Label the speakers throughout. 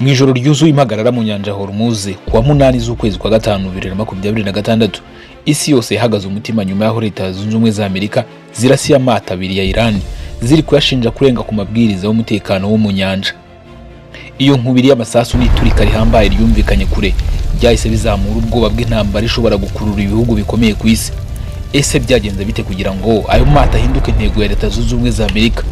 Speaker 1: Mu ijoro ryuzuye impagarara mu nyanja Hormuz ku wa 8 z'ukwezi kwa gatanu 2026, isi yose yahagaze umutima nyuma y'aho Leta Zunze Ubumwe za Amerika zirasiye amato abiri ya Iran, ziri kuyashinja kurenga ku mabwiriza y'umutekano wo mu nyanja. Iyo nkubiri y'amasasu n'iturika rihambaye ryumvikanye kure byahise bizamura ubwoba bw'intambara ishobora gukurura ibihugu bikomeye ku isi. Ese byagenze bite kugira ngo ayo mato ahinduke intego ya Leta Zunze Ubumwe za Amerika?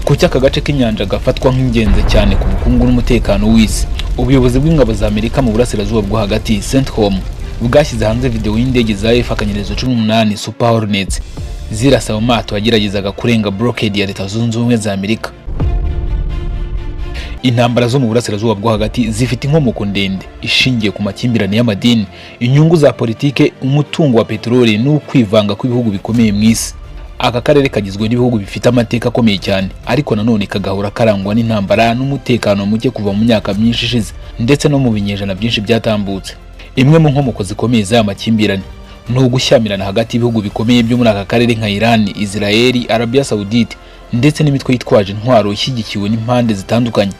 Speaker 1: Kuki aka gace k'inyanja gafatwa nk'ingenzi cyane ku bukungu n'umutekano w'isi? Ubuyobozi bw'ingabo za Amerika mu burasirazuba bwo hagati, CENTCOM, bwashyize hanze video y'indege za F-18 Super Hornets zirasa mu mato yageragezaga kurenga blockade ya Leta Zunze Ubumwe za Amerika. Intambara zo mu burasirazuba bwo hagati zifite inkomoko ndende ishingiye ku makimbirane y'amadini, inyungu za politike, umutungo wa peteroli n'ukwivanga kw'ibihugu bikomeye mu isi. Aka karere kagizwe n'ibihugu bifite amateka akomeye cyane, ariko nanone kagahora karangwa n'intambara n'umutekano muke kuva mu myaka myinshi ishize ndetse no mu binyejana byinshi byatambutse. Imwe mu nkomoko zikomeye z'aya makimbirane ni ugushyamirana hagati y'ibihugu bikomeye byo muri aka karere nka Iran, Israel, Arabia Saudite ndetse n'imitwe yitwaje intwaro ishyigikiwe n'impande zitandukanye.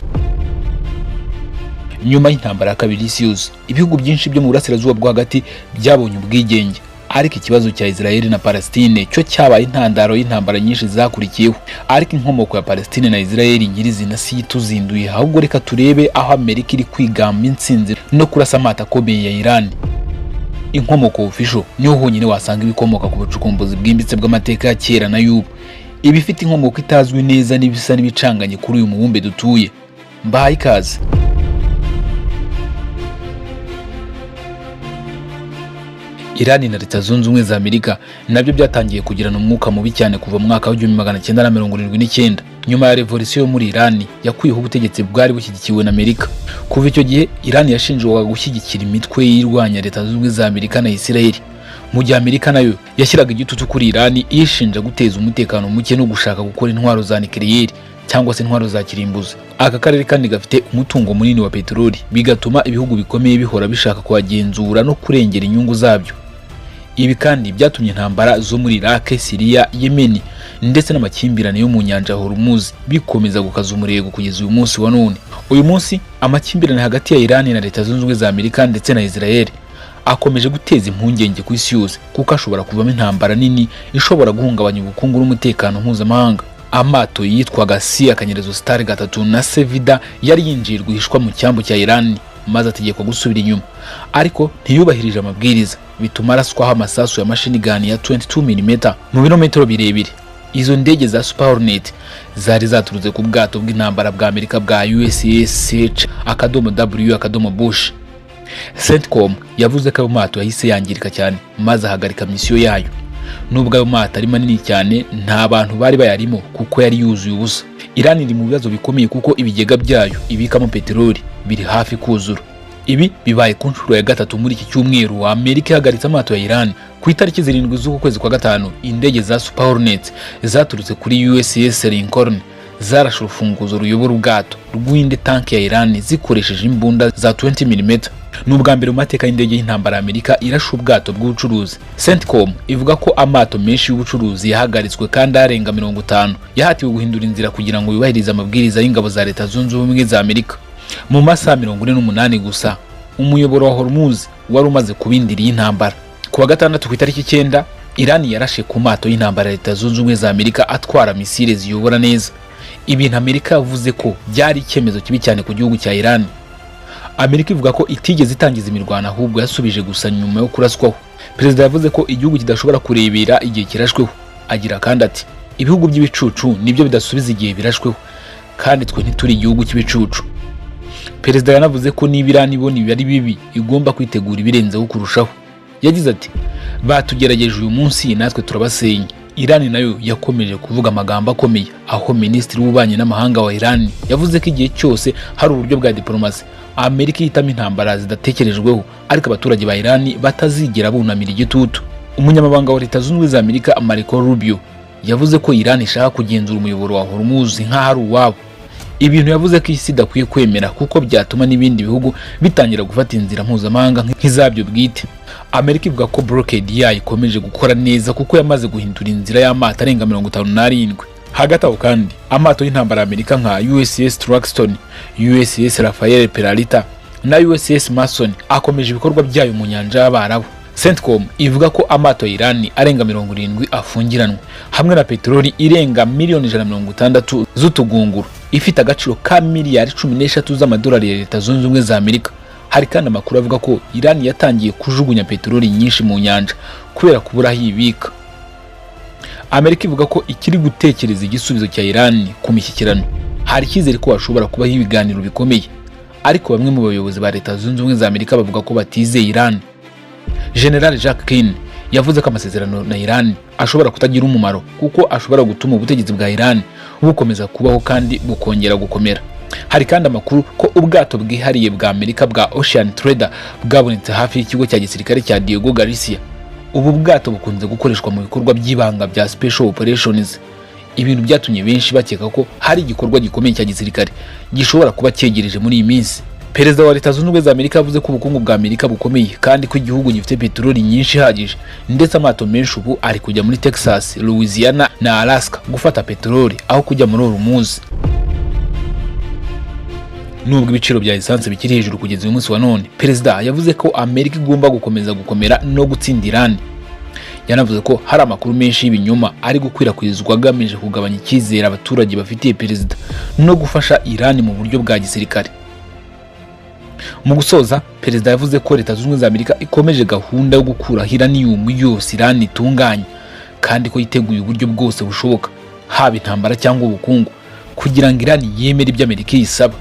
Speaker 1: Nyuma y'intambara ya kabiri y'isi yose, ibihugu byinshi byo mu burasirazuba bwo hagati byabonye ubwigenge, ariko ikibazo cya Israel na Palestine cyo cyabaye intandaro y'intambara nyinshi zakurikiyeho. Ariko inkomoko ya Palestine na Israel nyirizina si ituzinduye, ahubwo reka turebe aho Amerika iri kwigamba intsinzi no kurasa amato akomeye ya Iran. Inkomoko Official niho honyine wasanga ibikomoka ku bucukumbuzi bwimbitse bw'amateka ya kera na y'ubu, ibifite inkomoko itazwi neza n'ibisa n'ibicanganye kuri uyu mubumbe dutuye. Mbahaye ikaze. Iran na Leta Zunze Ubumwe za Amerika nabyo byatangiye kugirana umwuka mubi cyane kuva mu mwaka wa 1979, nyuma ya revolisiyo yo muri Iran yakuyeho ubutegetsi bwari bushyigikiwe na Amerika. Kuva icyo gihe, Iran yashinjwaga gushyigikira imitwe yirwanya Leta Zunze Ubumwe za Amerika na Israel, mu gihe Amerika nayo yashyiraga igitutu kuri Iran iyishinja guteza umutekano muke no gushaka gukora intwaro za nucléaire cyangwa se intwaro za kirimbuzi. Aka karere kandi gafite umutungo munini wa peteroli, bigatuma ibihugu bikomeye bihora bishaka kuhagenzura no kurengera inyungu zabyo. Ibi kandi byatumye intambara zo muri Iraq, Syria, Yemen ndetse n'amakimbirane yo mu nyanja Hormuz bikomeza gukaza umurego kugeza uyu munsi wa none. Uyu munsi amakimbirane hagati ya Iran na Leta Zunze Ubumwe za Amerika ndetse na Israel akomeje guteza impungenge ku isi yose, kuko ashobora kuvamo intambara nini ishobora guhungabanya ubukungu n'umutekano mpuzamahanga. Amato yitwaga C akanyerezo Star 3 na Sevida yari yinjiye rwihishwa mu cyambu cya Iran, maze ategekwa gusubira inyuma, ariko ntiyubahirije amabwiriza, bituma araswaho amasasu ya machine gun ya 22 mm mu birometero birebire. Izo ndege za Super Hornet zari zaturutse ku bwato bw'intambara bwa Amerika bwa USS H.W Bush. CENTCOM yavuze ko ayo mato yahise yangirika cyane maze ahagarika misiyo yayo. Nubwo ayo mato ari manini cyane, nta bantu bari bayarimo kuko yari yuzuye ubusa. Iran iri mu bibazo bikomeye kuko ibigega byayo ibikamo peteroli biri hafi kuzura. Ibi bibaye ku nshuro ya gatatu muri iki cyumweru Amerika ihagaritse amato ya Iran. Ku itariki 7 z'uku kwezi kwa gatanu, indege za Super Hornets zaturutse kuri USS Lincoln zarashe urufunguzo ruyobora ubwato rw'indi tanki ya Iran zikoresheje imbunda za 20 mm. Ni ubwa mbere mu mateka y'indege y'intambara ya Amerika irashe ubwato bw'ubucuruzi. CENTCOM ivuga ko amato menshi y'ubucuruzi yahagaritswe kandi arenga 50 yahatiwe guhindura inzira kugira ngo yubahirize amabwiriza y'ingabo za Leta Zunze Ubumwe za Amerika. Mu masaha 48 gusa, umuyoboro wa Hormuz wari umaze kuba indiri y'intambara. Ku wa gatandatu ku itariki 9, Iran yarashe ku mato y'intambara ya Leta Zunze Ubumwe za Amerika atwara misile ziyobora neza, ibintu Amerika yavuze ko byari icyemezo kibi cyane ku gihugu cya Iran. Amerika ivuga ko itigeze itangiza imirwano, ahubwo yasubije gusa nyuma yo kuraswaho. Perezida yavuze ko igihugu kidashobora kurebera igihe kirashweho. Agira kandi ati: "Ibihugu by'ibicucu nibyo bidasubiza igihe birashweho, kandi twe ntituri igihugu cy'ibicucu." Perezida yanavuze ko niba Iran ibona ibi ari bibi, igomba kwitegura ibirenzeho kurushaho. Yagize ati: "Batugerageje uyu munsi, natwe turabasenya." Iran nayo yakomeje kuvuga amagambo akomeye, aho minisitiri w'ububanyi n'amahanga wa Iran yavuze ko igihe cyose hari uburyo bwa diplomasi, Amerika ihitamo intambara zidatekerejweho, ariko abaturage ba Iran batazigera bunamira igitutu. Umunyamabanga wa Leta Zunze Ubumwe za Amerika, Marco Rubio, yavuze ko Iran ishaka kugenzura umuyoboro wa Hormuz nk'aho ari uwabo, ibintu yavuze ko isi idakwiye kwemera kuko byatuma n'ibindi bihugu bitangira gufata inzira mpuzamahanga nk'izabyo bwite. Amerika ivuga ko blockade yayo ikomeje gukora neza kuko yamaze guhindura inzira y'amato arenga 57. Hagati aho kandi, amato y'intambara ya Amerika nka USS Truxtun, USS Rafael Peralta na USS Mason akomeje ibikorwa byayo mu nyanja y'Abarabu. CENTCOM ivuga ko amato ya Irani arenga 70 afungiranwe hamwe na peteroli irenga miliyoni 160 z'utugunguru, ifite agaciro ka miliyari 13 z'amadolari ya Leta Zunze Ubumwe za Amerika. Hari kandi amakuru avuga ko Irani yatangiye kujugunya peteroli nyinshi mu nyanja kubera kubura aho ibika. Amerika ivuga ko ikiri gutekereza igisubizo cya Irani ku mishyikirano. Hari icyizere ko hashobora kubaho ibiganiro bikomeye, ariko bamwe mu bayobozi ba Leta Zunze Ubumwe za Amerika bavuga ko batizeye Irani. General Jack Keane yavuze ko amasezerano na Iran ashobora kutagira umumaro kuko ashobora gutuma ubutegetsi bwa Iran bukomeza kubaho kandi bukongera gukomera. Hari kandi amakuru ko ubwato bwihariye bwa Amerika bwa Ocean Trader bwabonetse hafi y'ikigo cya gisirikare cya Diego Garcia. Ubu bwato bukunze gukoreshwa mu bikorwa by'ibanga bya Special Operations, ibintu byatumye benshi bakeka ko hari igikorwa gikomeye cya gisirikare gishobora kuba cyegereje muri iyi minsi. Perezida wa Leta Zunze Ubumwe za Amerika yavuze ko ubukungu bwa Amerika bukomeye kandi ko igihugu gifite peteroli nyinshi ihagije, ndetse amato menshi ubu ari kujya muri Texas, Louisiana na Alaska gufata peteroli aho kujya muri Hormuz. Nubwo ibiciro bya esanse bikiri hejuru kugeza uyu munsi wa none, perezida yavuze ko Amerika igomba gukomeza gukomera no gutsinda Iran. Yanavuze ko hari amakuru menshi y'ibinyoma ari gukwirakwizwa agamije kugabanya icyizere abaturage bafitiye perezida no gufasha Iran mu buryo bwa gisirikare. Mu gusoza, perezida yavuze ko Leta Zunze Ubumwe za Amerika ikomeje gahunda yo gukuraho uranium yose Iran itunganya, kandi ko yiteguye uburyo bwose bushoboka, haba intambara cyangwa ubukungu, kugira ngo Iran yemere ibyo Amerika iyisaba.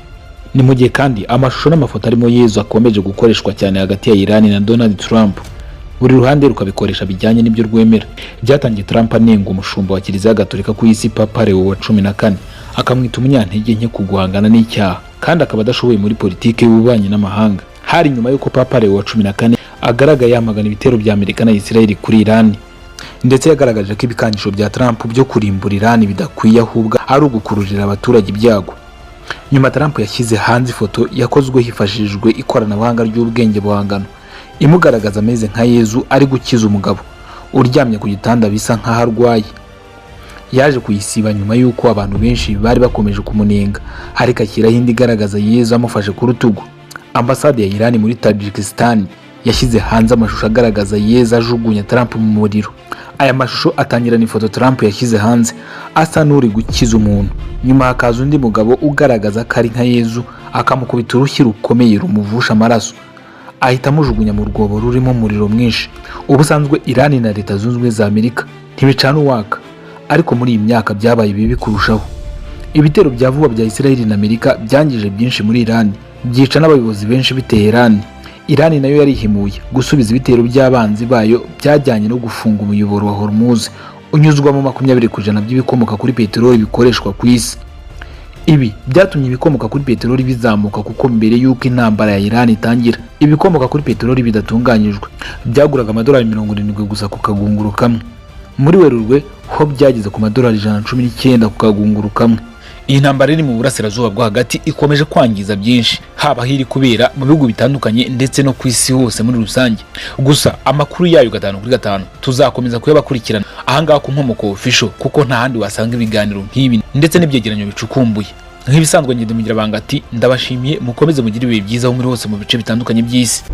Speaker 1: Ni mu gihe kandi amashusho n'amafoto arimo Yezu akomeje gukoreshwa cyane hagati ya Iran na Donald Trump, buri ruhande rukabikoresha bijyanye n'ibyo rwemera. Byatangiye Trump anenga umushumba wa Kiliziya Gatolika ku isi, Papa Leo wa 14, akamwita umunyantege nke ku guhangana n'icyaha kandi akaba adashoboye muri politiki y'ububanyi n'amahanga. Hari nyuma y'uko Papa Leo wa 14 agaragaye yamagana ibitero bya Amerika na Israel kuri Iran, ndetse yagaragaje ko ibikangisho bya Trump byo kurimbura Iran bidakwiye, ahubwo ari ugukururira abaturage ibyago. Nyuma Trump yashyize hanze ifoto yakozwe hifashishijwe ikoranabuhanga ry'ubwenge buhangano, imugaragaza ameze nka Yezu ari gukiza umugabo uryamye ku gitanda bisa nk'aho arwaye. Yaje kuyisiba nyuma y'uko abantu benshi bari bakomeje kumunenga, ariko ashyiraho indi igaragaza Yezu amufashe ku rutugu. Ambasade ya Iran muri Tajikistan yashyize hanze amashusho agaragaza Yezu ajugunya Trump mu muriro. Aya mashusho atangirana ifoto Trump yashyize hanze asa n'uri gukiza umuntu, nyuma hakaza undi mugabo ugaragaza ko ari nka Yezu, akamukubita urushyi rukomeye rumuvusha amaraso, ahita amujugunya mu rwobo rurimo umuriro mwinshi. Ubusanzwe Iran na Leta Zunze Ubumwe za Amerika ntibicana uwaka, ariko muri iyi myaka byabaye bibi kurushaho. Ibitero bya vuba bya Israel na Amerika byangije byinshi muri Iran, byica n'abayobozi benshi b'i Teheran. Iran nayo yarihimuye gusubiza ibitero by'abanzi bayo byajyanye no gufunga umuyoboro wa Hormuz unyuzwamo 20% by'ibikomoka kuri peteroli bikoreshwa ku isi. Ibi byatumye ibikomoka kuri peteroli bizamuka, kuko mbere y'uko intambara ya Iran itangira, ibikomoka kuri peteroli bidatunganyijwe byaguraga amadolari 70 gusa ku kagunguru kamwe. Muri Werurwe ho byageze ku madolari 119 ku kagunguru kamwe. Iyi ntambara iri mu burasirazuba bwo hagati ikomeje kwangiza byinshi, haba aho iri kubera mu bihugu bitandukanye ndetse no ku isi hose muri rusange. Gusa amakuru yayo gatanu kuri gatanu tuzakomeza kuyabakurikirana ahangaha ku Nkomoko Official, kuko nta handi wasanga ibiganiro nk'ibi ndetse n'ibyegeranyo bicukumbuye. Nk'ibisanzwe, ngende mugira banga ati ndabashimiye, mukomeze mugire ibihe byiza aho muri hose mu bice bitandukanye by'isi.